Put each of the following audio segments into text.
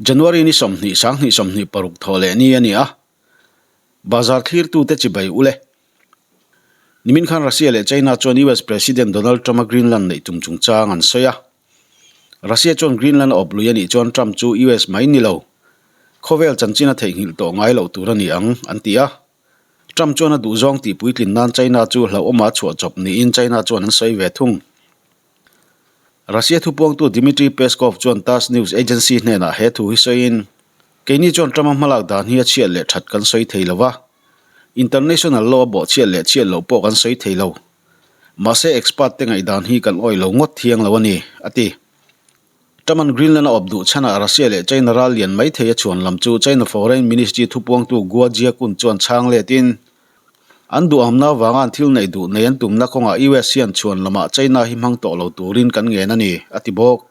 January ni 20 sang hnih 26 thaw leh ni a ni a. Bazar thlirtute chibai ule. Nimin khan Russia leh China chuan US President Donald Trump-a Greenland neih tum chungchang an sawi a. Russia chuan Greenland a awp lui a nih chuan Trump chu US mai ni lo, khawvel chanchin a theihnghilh tawh ngai loh tur a ni ang, an ti a. Trump chuan a duhzawng tih puitlin nan China chu hlauhawma chhuah chawp niin China chuan an sawi ve thung. Russia thupuangtu Dmitry Peskov chuan Tass news agency hnenah he thu hi sawiin, Keini chuan Trump-a hmalak dan hi a chhiat leh that kan sawi thei lo va, international law a bawh chhiat leh chhiat loh pawh kan sawi thei lo. Mahse expert te ngaihdan hi kan awih lo ngawt thiang lo a ni, a ti. Trump-a'n Greenland a awp duh chhanah Russia leh China ral lian mai thei a chhuan lam chu China Foreign Ministry thupuangtu Guo Jiakun chuan chhang letin, An duhamna avanga an thil neih duh nei an tumna kawngah US hian chhuan lamah China hi hmang tawh lo turin kan ngen a ni, a ti bawk.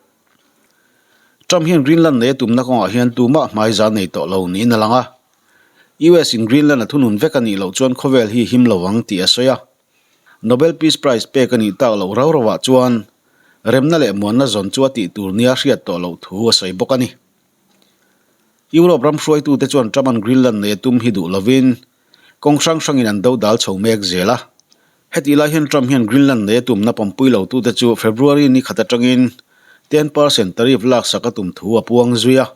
Trump hian Greenland nei a tumna kawngah hian tumah hmaiza nei tawh lo niin a lang a. US in Greenland a thunun vek a nih loh chuan khawvel hi him lo ang tih a sawi a. Nobel Peace Prize pek a nih tak loh rau rauah chuan remna leh muanna zawn chu a tih tur nia hriat tawh loh thu a sawi bawk a ni. Europe ram hruaitute chuan Trump-a'n Greenland nei a tum hi duh lovin Kawng hrang hrangin an do dal chho mek zel a. Hetih lai hian Trump hian Greenland nei a tumna pawmpui lotute chu February ni khat atangin 10% tariff laksak a tum thu a puang zui a.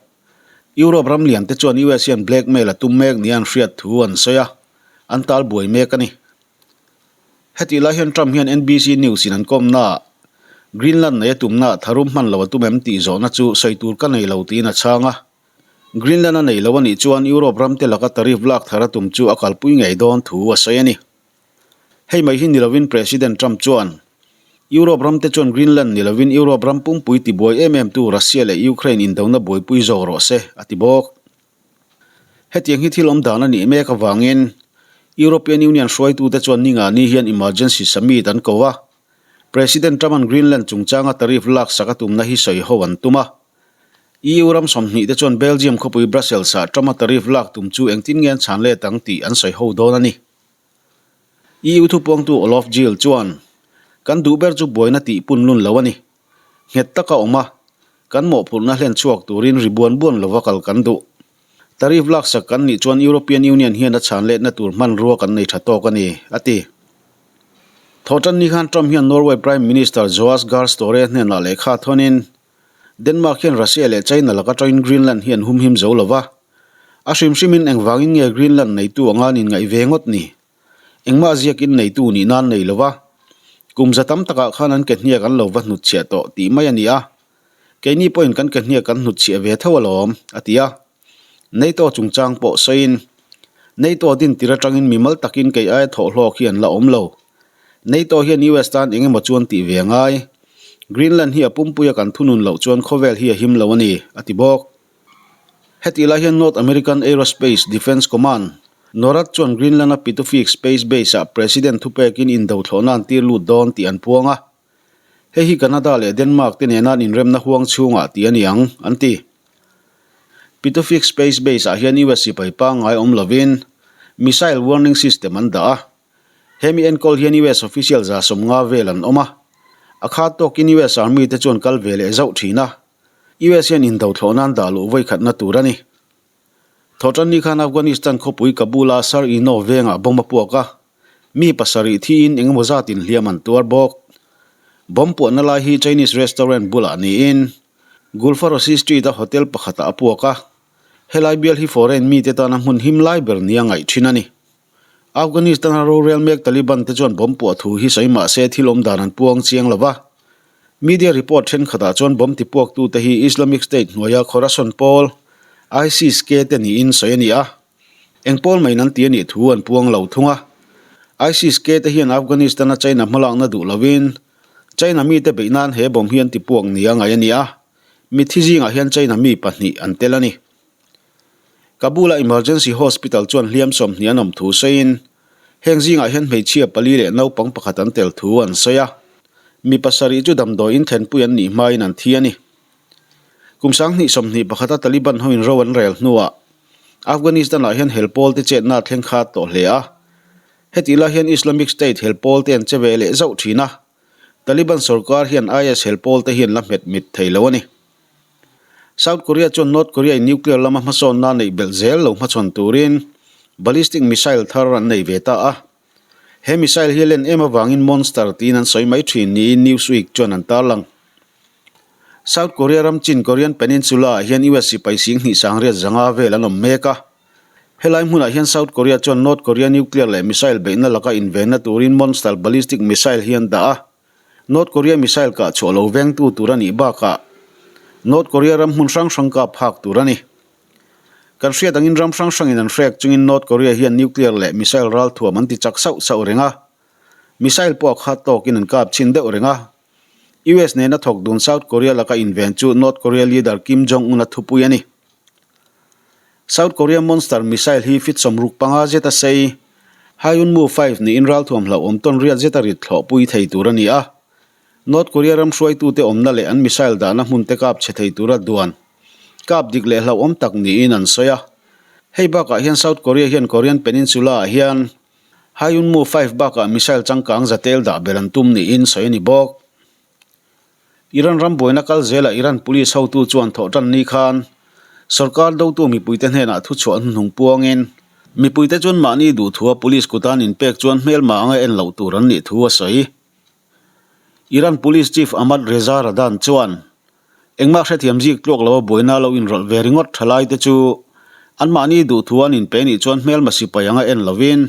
Europe ram lian te chuan US hian blackmail a tum mek nia an hriat thu an sawi a, an tal buai mek a ni. Hetih lai hian Trump hian NBC News in an kawmnaah Greenland nei a tumnaah tharum hman lo a tum em tih zawhna chu sawi tur ka nei lo tiin a chhang a. Greenland a nei lo a nih chuan Europe ramte laka tariff lak thar a tum chu a kalpui ngei dawn thu a sawi a ni. Hei mai hi ni lovin President Trump chuan Europe ramte chuan Greenland ni lovin Europe ram pumpui tibuai em em tu Russia leh Ukraine indona buaipui zawk rawh se a ti bawk. Hetiang hi thil awm dan a nih mek avangin European Union hruaitute chuan ninga ni hian emergency summit an ko a, President Trump-a'n Greenland chungchanga tariff laksak a tumna hi sawi ho an tum a. EU ram 20 te chuan Belgium khawpui Brussels-ah Trump-a tariff lak tum chu engtin nge an chhan let ang tih an sawi ho dawn a ni. EU thupuangtu Olof Gill chuan, Kan duh ber chu buaina tih pun lun lo a ni. Nghet taka awm a, kan mawhphurhna hlen chhuak turin ri buan buan lova kal kan duh. Tariff laksak kan nih chuan European Union hian a chhan letna tur hmanrua kan nei tha tawk a ni, a ti. Thawhtan ni khan Trump hian Norway Prime Minister Joas Gahr Store hnenah lehkha thawnin, Denmark hian Russia leh China laka tawin Greenland hi an humhim zo lo va. A hrim hrimin engvangin nge Greenland neitu anga an inngaih ve ngawt ni? Engmah ziakin neitu nih nan nei lo va. Kum za tam takah khan an ke hniak an lo va hnutchhiah tawh tih mai a ni a. Keini pawhin kan ke hniak kan hnutchhiah ve tho alawm, a ti a. NATO chungchang pawh sawiin, NATO din tir atangin mimal takin kei aia thawhhlawk hi an la awm lo. NATO hian US tan eng emaw chuan tih ve a ngai. Greenland hi a pumpuia kan thunun loh chuan khawvel hi a him lo a ni, a ti bawk. Hetih lai hian North American Aerospace Defense Command, NORAD, chuan Greenland-a Pituffik Space Base-ah President thupekin indo thlawhna an tir lut dawn tih an puang a. Hei hi Canada leh Denmark te nena an inremna huang chhungah tih a ni ang, an ti. Pituffik Space Base-ah hian US sipai pangngai awm lovin missile warning system an dah a. Hemi enkawl hian US official 150 vel an awm a. A khat tawkin US Army te chuan kal ve leh zauh thin a. US hian indo thlawh nan dah luh vawikhatna tur a ni. Thawhtanni khan Afghanistan khawpui Kabul-a Sar-i-Naw vengah bomb a puak a. Mi pasarih thiin engemaw zatin hliam an tuar bawk. Bomb puahna lai hi Chinese restaurant bulah niin Gulfarosi Street-a hotel pakhatah a puak a. Helai bial hi foreign mite tana hmun him lai ber nia ngaih thin a ni. Afghanistan-a rorel mek Taliban te chuan bomb puah thu hi sawi mah se thil awm dan an puang chiang lo va. Media report thenkhatah chuan bomb tipuaktute hi Islamic State hnuaia Khorasan pawl, ISIS-K te niin sawi a ni a. Eng pawl maiin an ti a nih thu an puang lo thung a. ISIS-K te hian Afghanistan-a China hmalakna duh lovin China mite beih nan he bomb hi an tipuak nia ngaih a ni a. Mitthi zingah hian China mi pahnih an tel a ni. Kabul-a emergency hospital chuan hliam 20 an awm thu sawiin, heng zingah hian hmeichhia pali leh naupang pakhat an tel thu an sawi a. Mi pasarih chu damdawi in thlenpui an nih hmain an thi a ni. Kum 2021-a Taliban hoin ro an rel hnuah Afghanistan-ah hian hel pawl te chetna a thleng khat tawh hle a. Hetih lai hian Islamic State hel pawl te an che ve leh zauh thin a. Taliban sorkar hian IS hel pawl te hi an la hmet mit thei lo a ni. South Korea chuan North Korea in nuclear lama hmasawnna neih belh zel lo hmachhawn turin ballistic missile thar an nei ve ta a. He missile hi a len em avangin monster tiin an sawi mai thin niin Newsweek chuan an tarlang. South Korea ram chin Korean Peninsula ah hian US sipai 20 sangriat zanga vel an awm mek a. Helai hmunah hian South Korea chuan North Korea nuclear leh missile beihna laka invenna turin monster ballistic missile hi an dah a. North Korea missile kah chhuah lo vengtu tur a nih bakah North Korea ram hmun hrang hrang kap phak tur a ni. Kan hriat angin ram hrang hrangin an hrek chungin North Korea hian nuclear leh missile ral thuam an ti chak sauh sauh reng a. Missile pawh a khat tawkin an kap chhin deuh reng a. US nena thawk dun South Korea laka inven chu North Korea leader Kim Jong-un a thupui a ni. South Korea Monster missile hi feet 65 zeta sei, Hyunmoo 5 niin ralthuam hlauhawm tawn riat zeta rit thlawhpui thei tur a ni a. North Korea ram hruaitute awmna leh an missile dahna hmunte kap chhe thei tura duan, kap dik leh hlauhawm tak niin an sawi a. Hei bakah hian South Korea hian Korean Peninsula-ah hian Hyunmoo 5 bakah missile changkang zatel dah belh an tum niin sawi a ni bawk. Iran ram buaina kal zelah Iran police hotu chuan thawhtan ni khan sorkar dotu mipuite hnenah thuchhuah hnuhnung puangin mipuite chuan mahni duhthua police kutan inpek chuan hmelma anga en loh tur an nih thu a sawi. Iran police chief Ahmad Reza Radan chuan engmah hrethiam zik tluak loa buaina lo inrawlh ve ringawt tha laite chu anmahni duhthua an inpe nih chuan hmelma sipai anga en lovin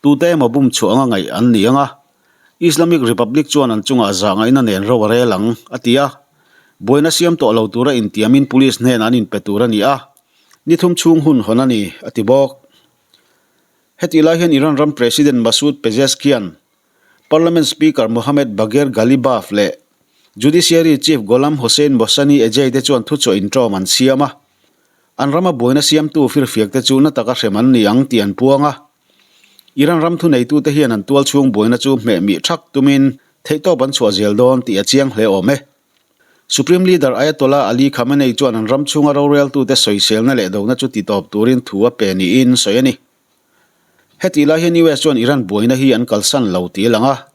tute emaw bum chhuah anga ngaih an ni ang a. Islamic Republic chuan an chungah zahngaihna nen ro a rel ang, a ti a. Buaina siam tawh lo tura intiamin police hnenah an inpe tur a ni a, ni thum chhung hun hawn a ni, a ti bawk. Hetih lai hian Iran ram President Masoud Pezeshkian, Parliament Speaker Mohammad Bagher Ghalibaf leh Judiciary Chief Gholam Hossein Mohseni Ejei te chuan thuchhuah inṭawm an siam a. An rama buaina siamtu firfiakte chu na taka hrem an ni ang tih an puang a. Iran ram thuneitute hian an tual chhung buaina chu hmeh mih thak tumin theihtawp an chhuah zel dawn tih a chiang hle awm e. Supreme Leader Ayatollah Ali Khamenei chuan an ram chhunga roreltute sawiselna leh dona chu titawp turin thu a pe niin sawi a ni. Hetih lai hian US chuan Iran buaina hi an kalsan lo tih a lang a.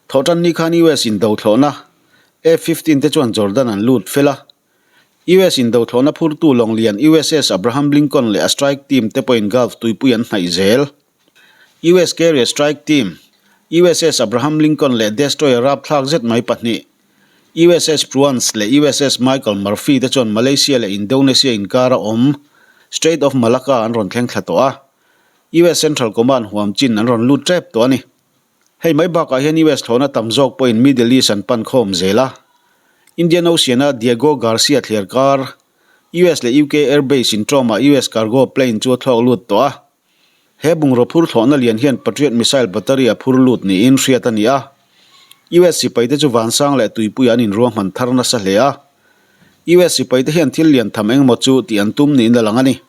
Thawhtan ni khan US indothlawhna F-15 te chuan Jordan an lut fel a. US indothlawhna phurtu lawng lian USS Abraham Lincoln leh a strike team te pawhin Gulf tuipui an hnaih zel. US carrier strike team, USS Abraham Lincoln leh destroyer rapthlak zet mai pahnih, USS Spruance leh USS Michael Murphy te chuan Malaysia leh Indonesia inkara awm Strait of Malacca an rawn thleng thla tawh a, US Central Command huam chin an rawn lut tep tawh a ni. Hei mai bakah hian US thlawhna tam zawk pawhin Middle East an pan khawm zel a. Indian Ocean-a Diego Garcia thliar kar, US leh UK Air Base inṭawmah US cargo plane chu a thlawk lut tawh a. He bungraw phur thlawhna lian hian Patriot missile battery a phur lut niin hriat a ni a. US sipaite chu vansang leh tuipuiah an inruahman thar nasa hle a. US sipaite hian thil lian tham engemaw chu tih an tum niin a lang a ni.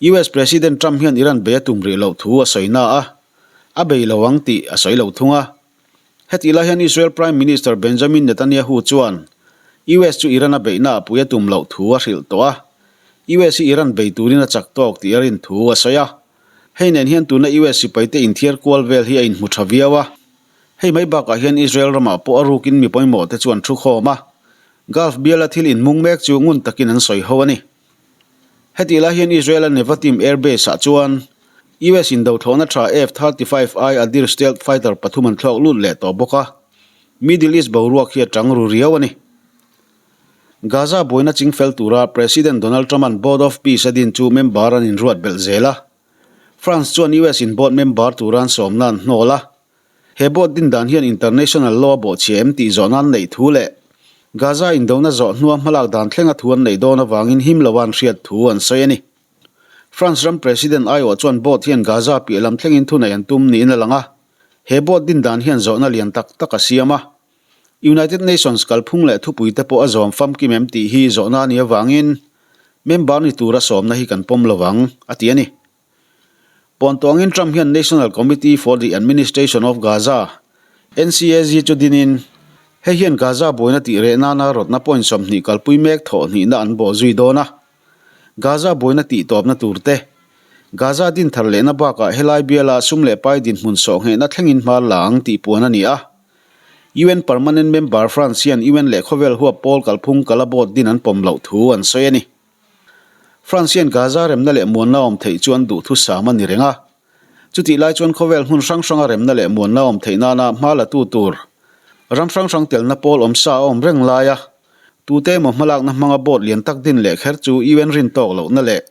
US President Trump hian Iran bei a tum rih loh thu a sawi na a, a bei lo ang tih a sawi lo thung a. Hetih lai hian Israel Prime Minister Benjamin Netanyahu chuan US chu Iran a beihna a pui a tum loh thu a hrilh tawh a, US hi Iran bei turin a chak tawk tih a rin thu a sawi a. Hei nen hian tuna US sipaite inthiar kual vel hi a inhmu tha viau a. Hei mai bakah hian Israel ramah pawh a rukin mi pawimawh te chu an thu khawm a, Gulf biala thil inmung mek chu ngun takin an sawi ho a ni. Hetih lai hian Israel-a Nevatim Air Base-ah chuan US indothlawhna tha F-35I Adir stealth fighter pathum an thlawk lut leh tawh bawk a, Middle East boruak hi a tang ru riau a ni. Gaza buaina chingfel tura President Donald Trump-a'n Board of Peace a din chu member an inruat belh zel a, France chuan US in board member tura an sawmna an hnawl a, He board din dan hian international law a bawhchhia em tih zawhna an neih thu leh Gaza indona zawh hnua hmalak dan thlenga thu an neih dawn avangin him loa an hriat thu an sawi a ni. France ram President aiawh chuan board hian Gaza piah lam thlengin thunei an tum niin a lang a. He board din dan hian zawhna lian tak tak a siam a. United Nations kalphung leh thupui te pawh a zawm famkim em tih hi zawhna a nih avangin member ni tura sawmna hi kan pawm lo ang, a ti a ni. Pawntuangin Trump hian National Committee for the Administration of Gaza, NCAG, chu dinin, hei hian Gaza buaina tih reh nana rawtna point 20 kalpui mek thawh hnihna an bawh zui dawn a. Gaza buaina tih tawpna tur te, Gaza din thar lehna bakah helai biala sum leh pai dinhmun sawh nghehna thlengin hma la ang tih puan a ni a. UN permanent member France hian UN leh khawvel huap pawl kalphung kala board din an pawm loh thu an sawi a ni. France hian Gaza remna leh muanna awm theih chu an duhthusam a ni reng a. Chutih lai chuan khawvel hmun hrang hranga remna leh muanna awm theih nana hma la tu tur ram hrang hrang telna pawl awm sa a awm reng lai a, tute emaw hmalakna hmanga board lian tak din leh kher chu UN rin tawk lohna leh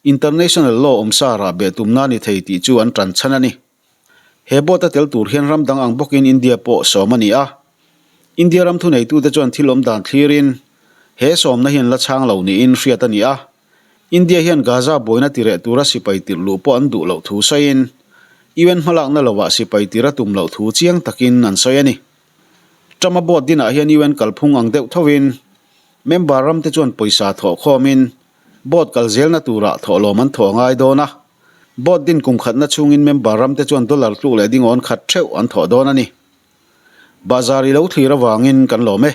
international law awm sa rah beh tumna a ni thei tih chu an tan chhan a ni. He board a tel tur hian ram dang ang bawkin India pawh sawm a ni a. India ram thuneitute chuan thil awm dan thlirin he sawmna hian la chhang lo niin hriat a ni a. India hian Gaza buaina tireh tura sipai tirh luh pawh an duh loh thu sawiin UN hmalakna lovah sipai tir a tum loh thu chiang takin an sawi a ni. Trump-a board dinah hian UN kalphung ang deuh thovin member ramte chuan pawisa thawh khawmin board kal zelna turah thawhlawm an thawh a ngai dawn a. Board din kum khatna chhungin member ramte chuan dollar tluk leh dingawn khat theuh an thawh dawn a ni. Bazar i lo thlir avangin kan lawm e.